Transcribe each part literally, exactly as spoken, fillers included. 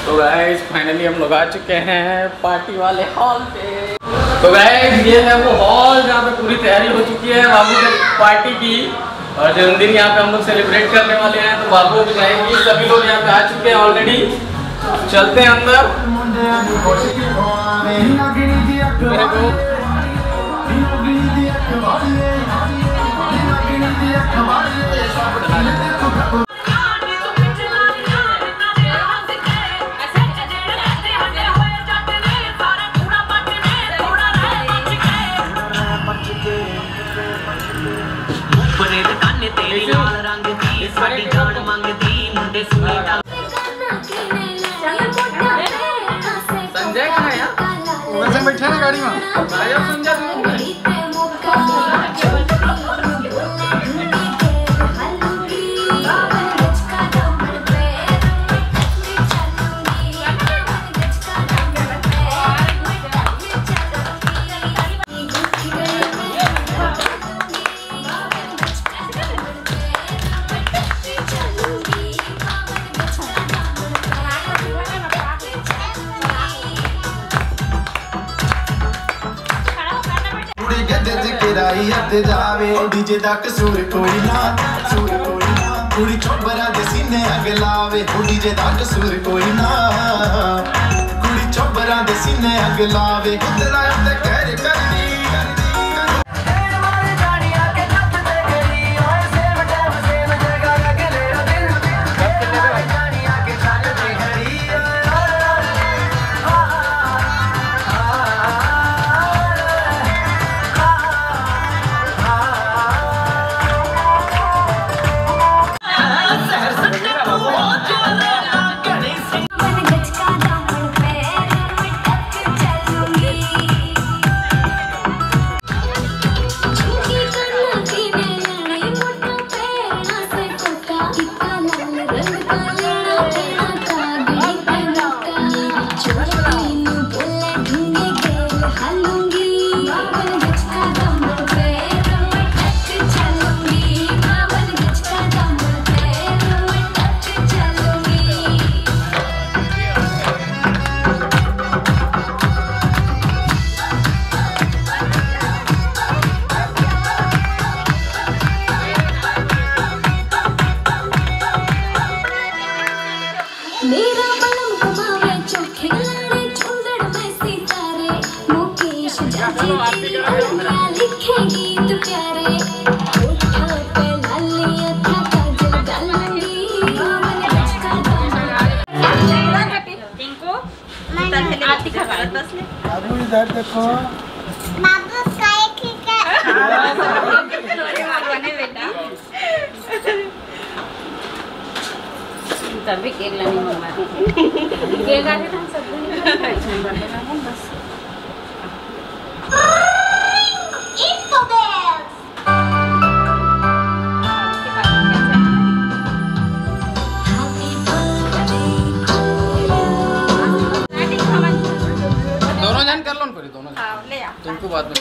तो गाइस, फाइनली हम लोग आ चुके हैं पार्टी वाले हॉल पे। तो गाइस, ये है वो हॉल जहाँ पे पूरी तैयारी हो चुकी है बाबू के पार्टी की, और जन्मदिन यहाँ पे हम लोग सेलिब्रेट करने वाले हैं। तो बाबू अभी जाएंगे, सभी लोग यहाँ पे आ चुके हैं ऑलरेडी। चलते हैं अंदर। संजय कहाँ है यार? वैसे बैठे ना गाड़ी में। आयो संजय, तू। कुड़ी गजज किराई अत जावे, डीजे दा कसूर कोई ना, कसूर कोई ना। कुड़ी चोबरा दे सीने अग लावे, डीजे दा कसूर कोई ना। कुड़ी चोबरा दे सीने अग लावे, उतरा उते कहर करदी। मेरा बलम कमावे चोखे लाड़े, झुंझुन में सितारे, मुकेश जाजी की अलमिया लिखे गीत प्यारे। होठा पे लाली, अखा काजल डालूंगी, बावन गज का दामन। टिंकू, आरती खा। बाबू इधर देखो। बाबू काय ठीक है? तभी केक लाने मंगवा। केक आके तो हम सब दिन खाए हैं, बस। दोनों जन कर लो ना, फिर दोनों जन। हाँ, ले आ। तुमको बात में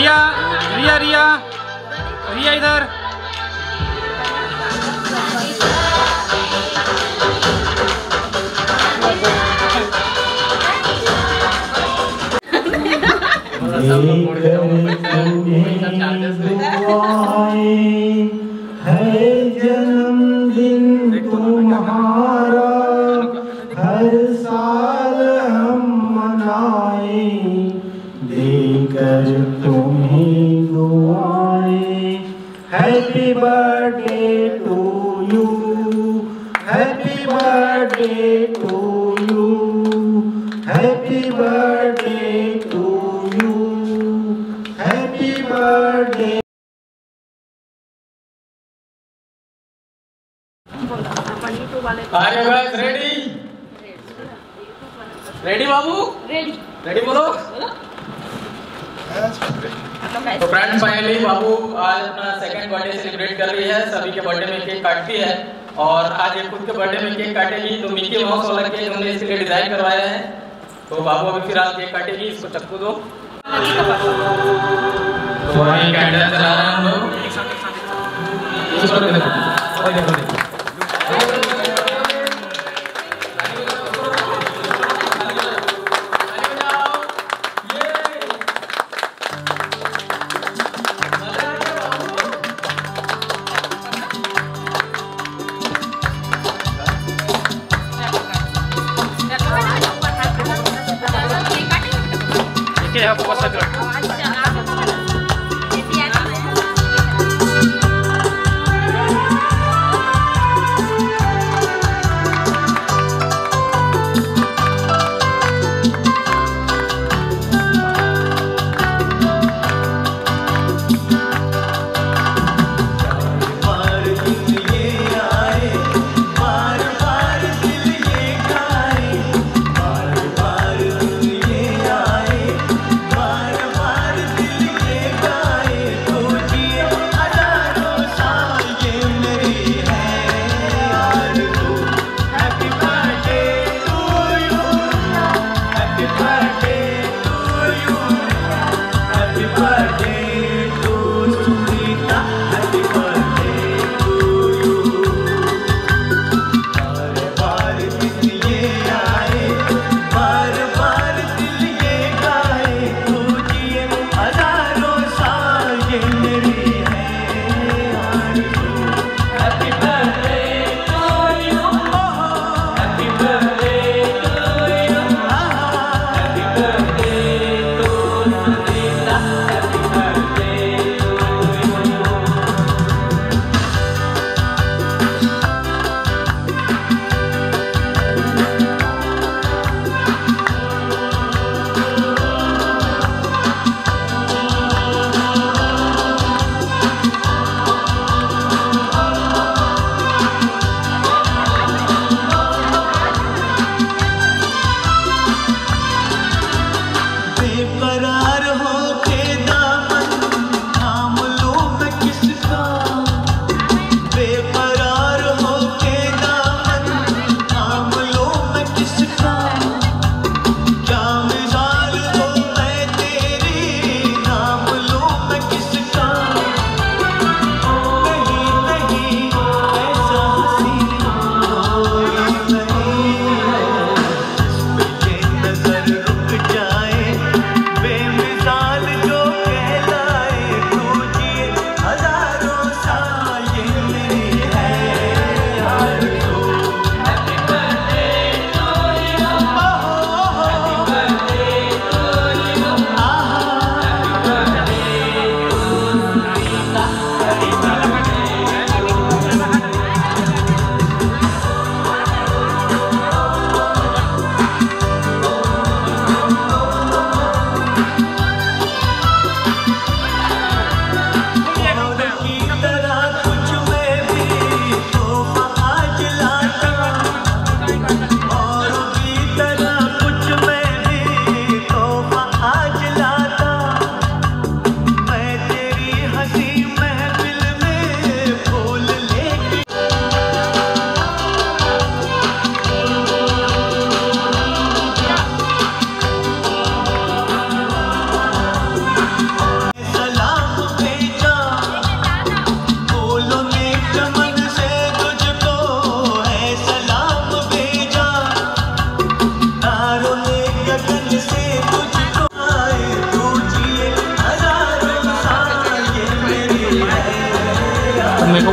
रिया, रिया, रिया, रिया इधर। देकर तुम्हें दुआएं, है जन्मदिन तुम्हारा, हर साल हम मनाएं, देकर तुम्हें दुआएं। Happy birthday to you, happy birthday to you, happy birthday to you, happy birthday. Are you guys ready? Ready बाबू? Ready. Ready बोलो। तो फ्रेंड्स, फाइनली बाबू आज अपना सेकंड बर्थडे सेलिब्रेट कर रही है, सभी के बर्थडे में केक काटती है और आज ये खुद के बर्थडे में केक काटेगी। तो मिकी माउस वाला केक हमने इसके लिए डिजाइन करवाया है। तो बाबू अभी फिलहाल केक काटेगी, इसको चक्कू दो। तो वहीं कैंडल जला रहे हैं हम लोग। इस पर देखो। और देखो, देखो।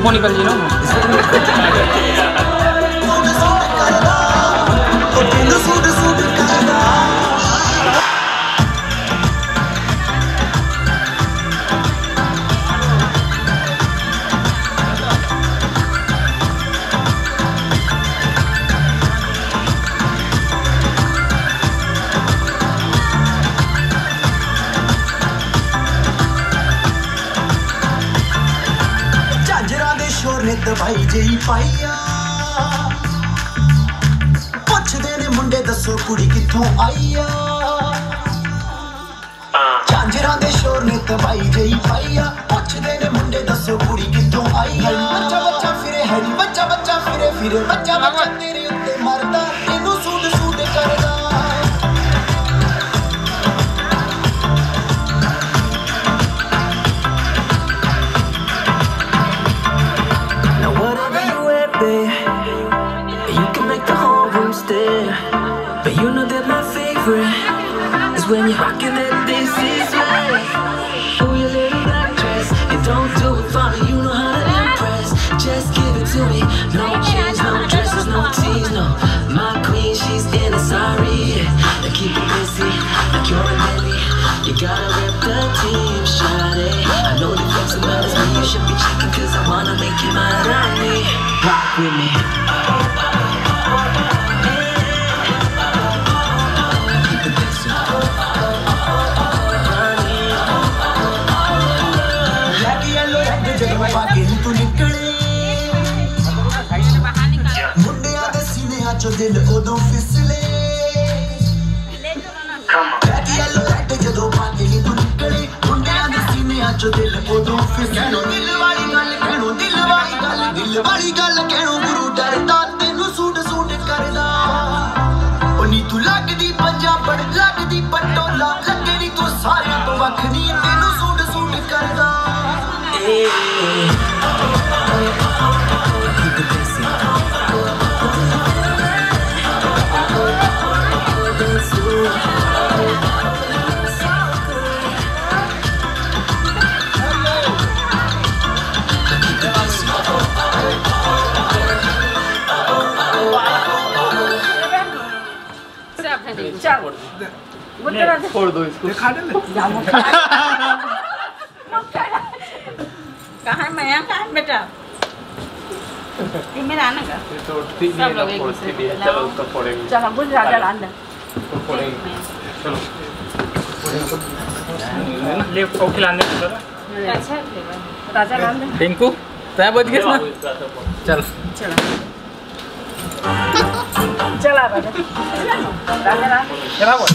वो निकल जी ना। ਝਾਂਜਰਾਂ ਦੇ ਸ਼ੋਰ ਨੇ ਦਬਾਈ ਜਈ ਪਾਈਆ, ਪੁੱਛਦੇ ਨੇ ਮੁੰਡੇ, "ਦੱਸੋ ਕੁੜੀ ਕਿੱਥੋਂ ਆਈ ਆ?" ਝਾਂਜਰਾਂ ਦੇ ਸ਼ੋਰ ਨੇ ਤਬਾਈ ਜਈ ਪਾਈ ਆ, ਪੁੱਛਦੇ ਨੇ ਮੁੰਡੇ, "ਦੱਸੋ ਕੁੜੀ ਕਿੱਥੋਂ ਆਈ ਆ?" ਬੱਚਾ ਬੱਚਾ ਫਿਰੇ ਹੈ ਨੀ, ਬੱਚਾ ਬੱਚਾ ਫਿਰੇ, ਫਿਰੇ ਬੱਚਾ ਬੱਚਾ ਤੇਰੇ ਉੱਤੇ ਮਰਦਾ, ਤੈਨੂੰ ਸੂਟ ਸੂਟ ਕਰਦਾ। Now whatever you wear, babe, you can make the whole room stare. But you know that my favorite is when you're rocking that this is right. Ooh, your little black dress, you don't do it for me, you know how to impress. Just give it to me, no chains, no dresses, no tease, no. My queen, she's in a sari, yeah. They keep it busy, like you're a nanny. You gotta rep the team, shawty. I know the flex and matters, but you should be checking, 'cause I wanna make you my Rani. Rock with me. Keep it busy. Black, yellow, red, ਜਦੋਂ ਪਾ ਕੇ ਨੀ ਤੂੰ ਨਿਕਲੇ, ਮੁੰਡਿਆਂ ਦੇ ਸੀਨਿਆਂ ਚੋਂ ਦਿਲ ਉਦੋਂ ਫਿਸਲੇ। Black, yellow, red, ਜਦੋਂ ਪਾ ਕੇ ਨੀ ਤੂੰ ਨਿਕਲੇ, ਮੁੰਡਿਆਂ ਦੇ ਸੀਨਿਆਂ ਚੋਂ ਦਿਲ ਉਦੋਂ ਫਿਸਲੇ। ਕਹਿਣੋ ਦਿਲ ਵਾਲੀ ਗੱਲ, ਕਹਿਣੋ ਦਿਲ ਵਾਲੀ ਗੱਲ, ਦਿਲ ਵਾਲੀ ਗੱਲ ਕਹਿਣੋ, ਗੁਰੂ ਡਰਦਾ, ਤੈਨੂੰ ਸੂਟ ਸੂਟ ਕਰਦਾ। ਉਹ ਨੀ ਤੂੰ ਲੱਗਦੀ ਪੰਜਾਬਣ, ਲੱਗਦੀ ਪਟੋਲਾ, ਲੱਗੇ ਨੀ ਤੂੰ ਸਾਰਿਆਂ ਤੋਂ ਵੱਖ, ਨੀ ਤੈਨੂੰ ਸੂਟ ਸੂਟ ਕਰਦਾ। चल। छोड़ दो इसको। कहाँ है मया, कहाँ है बेटा? ये मेरा आना का? ये तो ठीक सब नहीं है, लोग एक फोड़ दूसरे के लिए। चलो, उसको फोड़ेंगे। चलो, बुझ राजा लान दे। उसको फोड़ेंगे। चलो। ले, कॉफी लाने का। अच्छा flavor। राजा लान दे। टिंकू, तय बच गए ना? चल। चलो। चला राजा। राजा राम। चला बोल।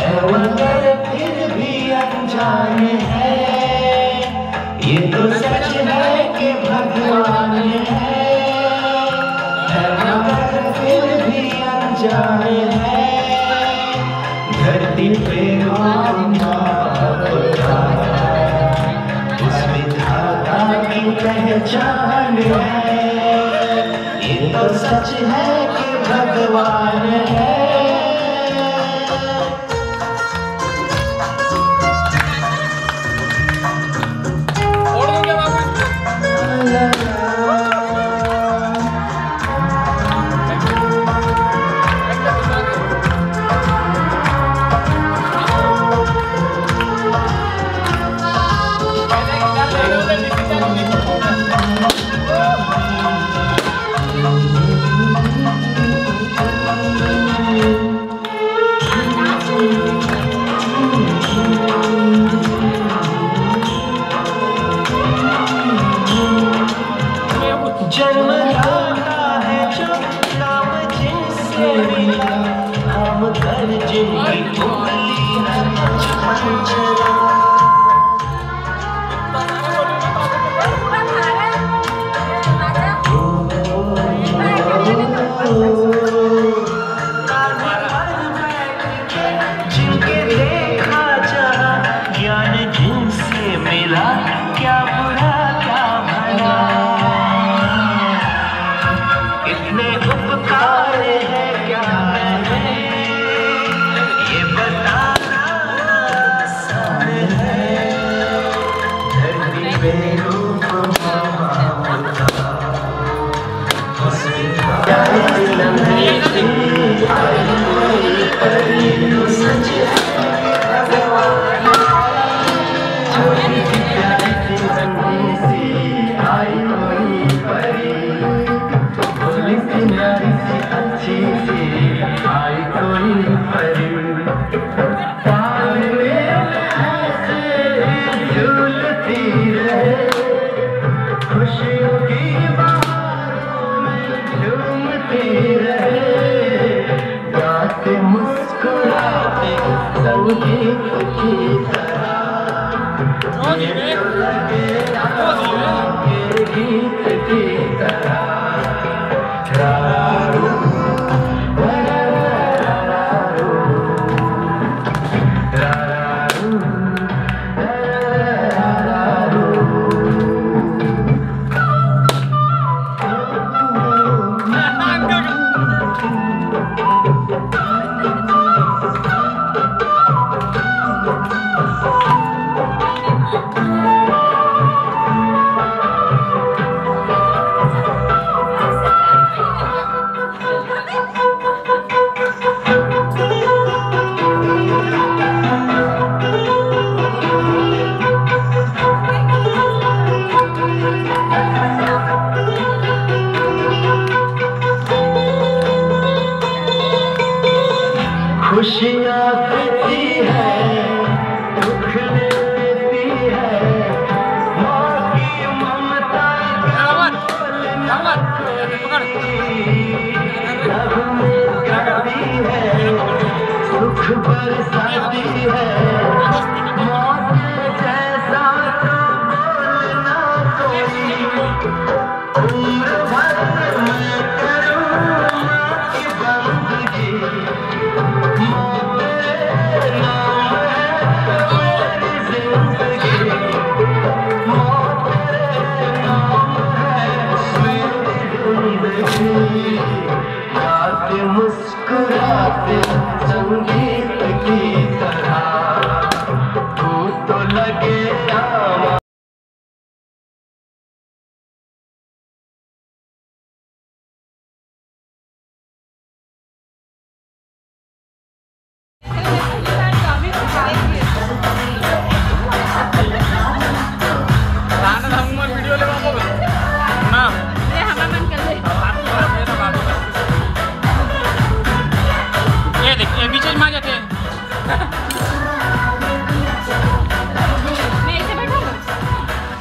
है वो दर फिर भी अनजान है, ये तो सच है कि भगवान है, है वो दर फिर भी अनजान है। पहचान है, ये तो सच है कि भगवान है। जन्मदाता है जो नाम जिनसे मिला, हम कर जिनकी उंगली न बचपन चला। जिनके देखा चाहा ज्ञान जिनसे मिला, क्या बुरा क्या भला, इतने उपकार है क्या कहें, ये बताना आसान है। धरती पे रूप महान था। खुशियों की बहारों में झूमती रहे, गाते मुस्कुराते संगीत की तरह। ये तो लगे आसमां के गीत की तरह। खुशियाँ देती है, दुख लेती है, माँ की ममता का मोल नहीं। नगमे गाती है, सुख बरसाती है, माँ के जैसा तो बोल ना कोई। उम्र भर मैं करूँ माँ की बंदगी, माँ तेरे नाम है मेरी जिंदगी, माँ तेरे नाम है मेरी जिंदगी। गाते मुस्कुराते संगीत की तरह, तू तो लगे आमा। ये देख, ये बीच में आ जाते हैं। मैं इसे बैठूंगा।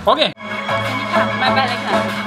हो गए? मैं पहले खा लूँ।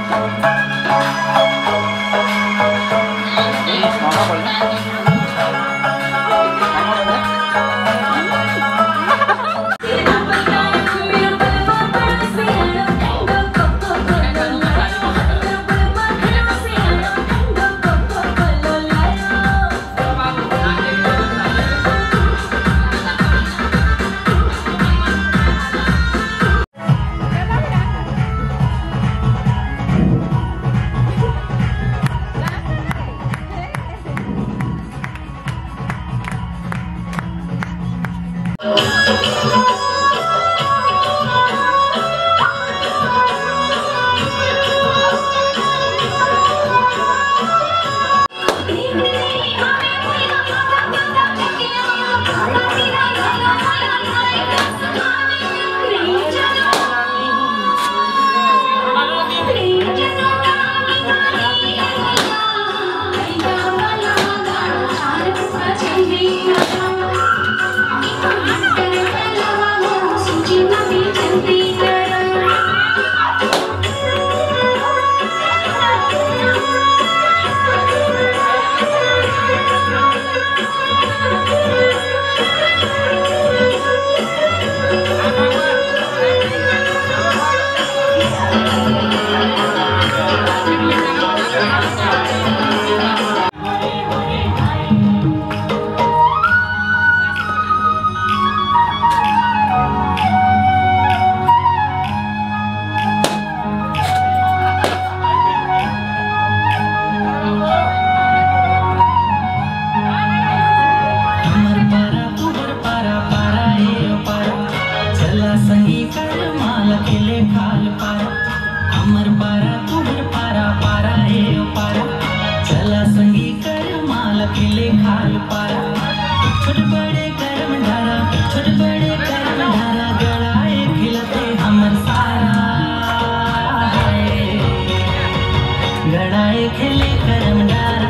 खेले करम डारा,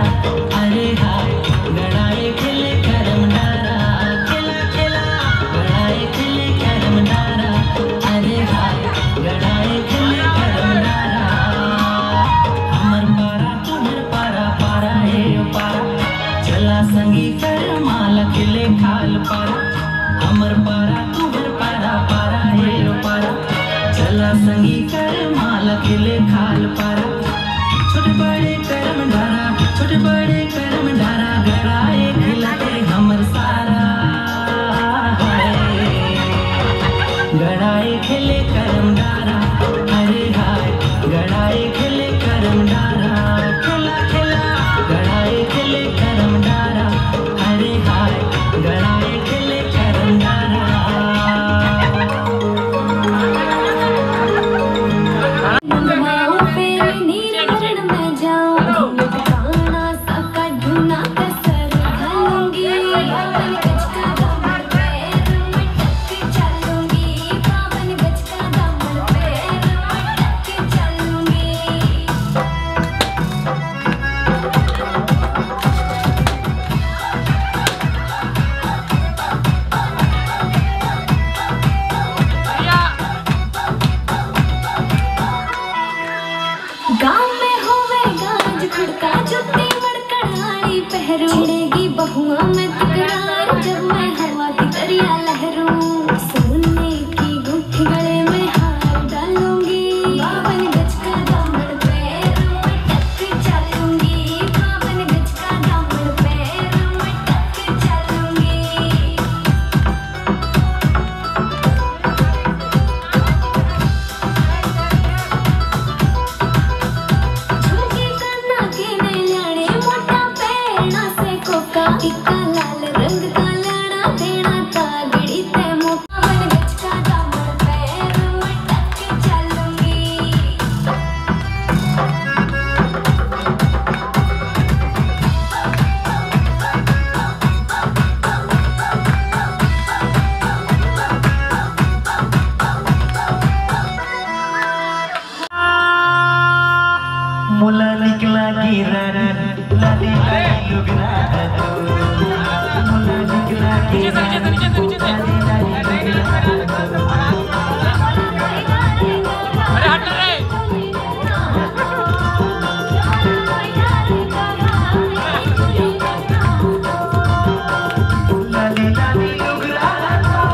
अरे हाय, गड़ाए खेले करम डारा, खेला खेला, गड़ाए खेले करम डारा, अरे हाय, गड़ाए खेले करम डारा। हमर पारा, तुम्हर पारा, पारा हे ओ पारा, चला संगी कर माला खेले खाल पारा। हमर पारा, तुम्हर पारा, पारा हे ओ पारा, चला संगी कर माला खेले खाल पारा। छोटे बड़े करम डारा, छोटे बड़े करम डारा, गड़ाए खेलते हमर सारा। हाय। गड़ाए खेले करम डारा, अरे हाय। गड़ाए खेले करम डारा, खेला खेला। गड़ाए खेले करम डारा, अरे हाय। गड़ाए खेले करम डारा। गाँव में होवे गाज खुड़का, जुत्ती मड़कड़ानी पहरू, छिड़ेगी बहुआ में तकरार, जब मैं हवा की दरिया लहरू। सोने की गुट्ठी गले में हार डालूंगी, बावन गज का दामन पैर में टक चालूंगी, बावन गज का दामन पैर में टक चालूंगी। झुमके काना के नैलाने, मोटा पैना से कोका, टिक्का लाल रंग का लाना, देना तागड़ी ते मोका। बन गचका दामन पैर में टक चालूंगी। मोला निकला गिरन, लाली लाली लुगरा दो। मोला निकला गिरन, लाली लाली लुगरा दो। अरे हट रे। लाली लाली लुगरा दो।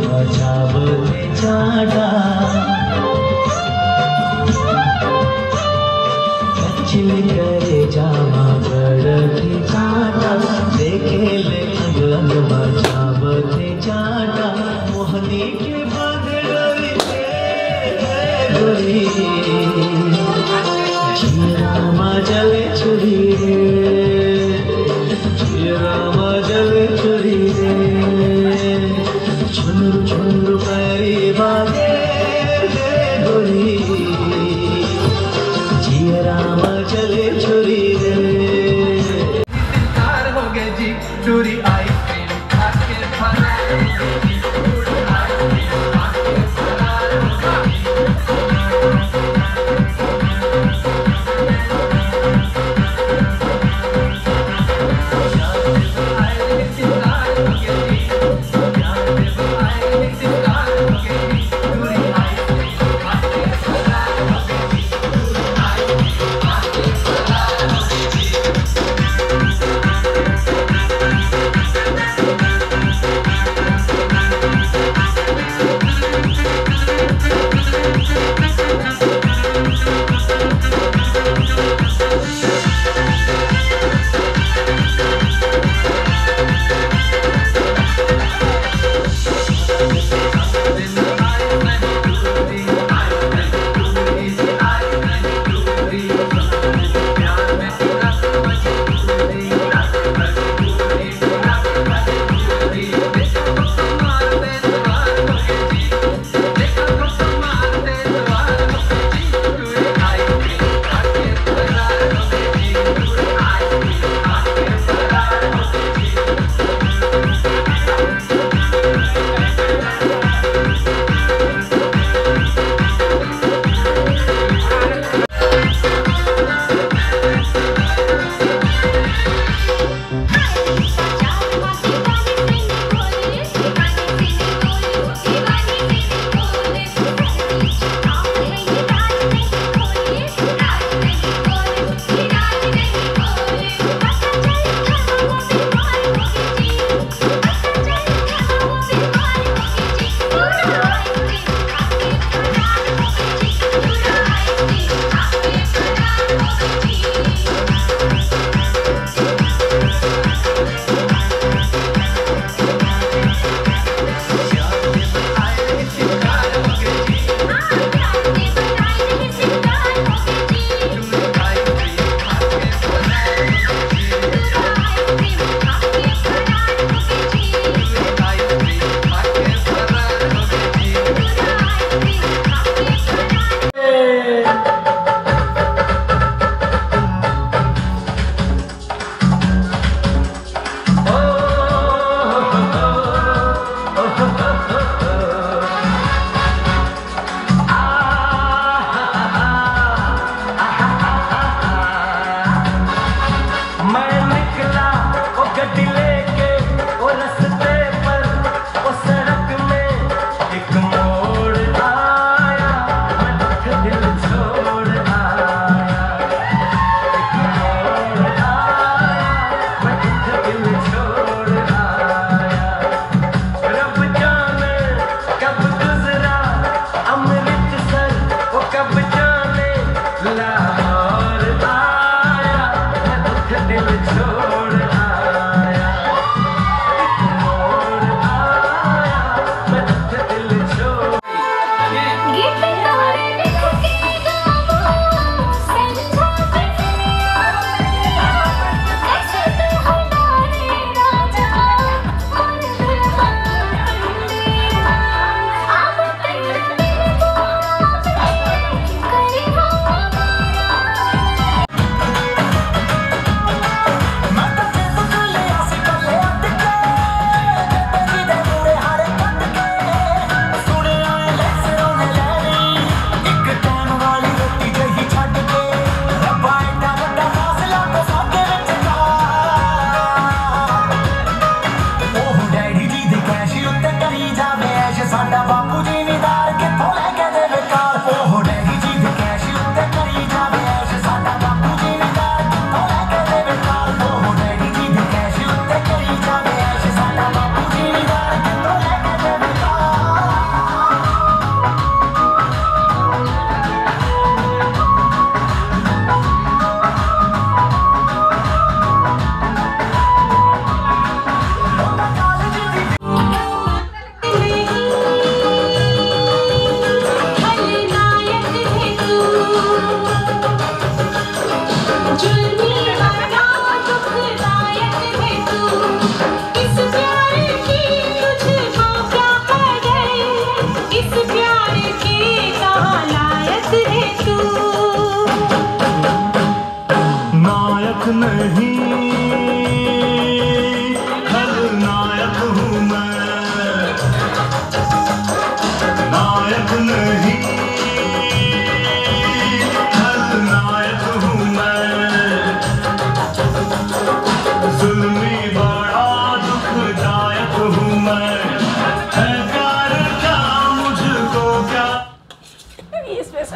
बचावथे चाटा। कच्चिल करे जामा गड़थे कांटा, देखे ले अंग अंग बचावथे चाटा। मोहनी के बदलई रे गोरी, जियरा मा जले छुरी रे, जियरा मा जले छुरी रे, छुनुर छुनुर पैरी बाजे रे गोरी, जियरा मा जले छुरी रे।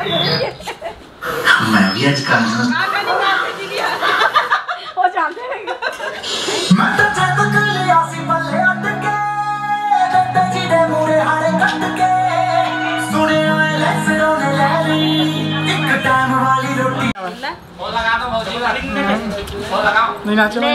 मैं भी आज कांजना। वो जानते हैं। मैं तो जब कलिया सी बल्ले अटके, दत्ता जी दे मूरे हारे कट के, सुने ओए लेसरों ने ले ली एक टाइम वाली रोटी। नहीं नाचो ना।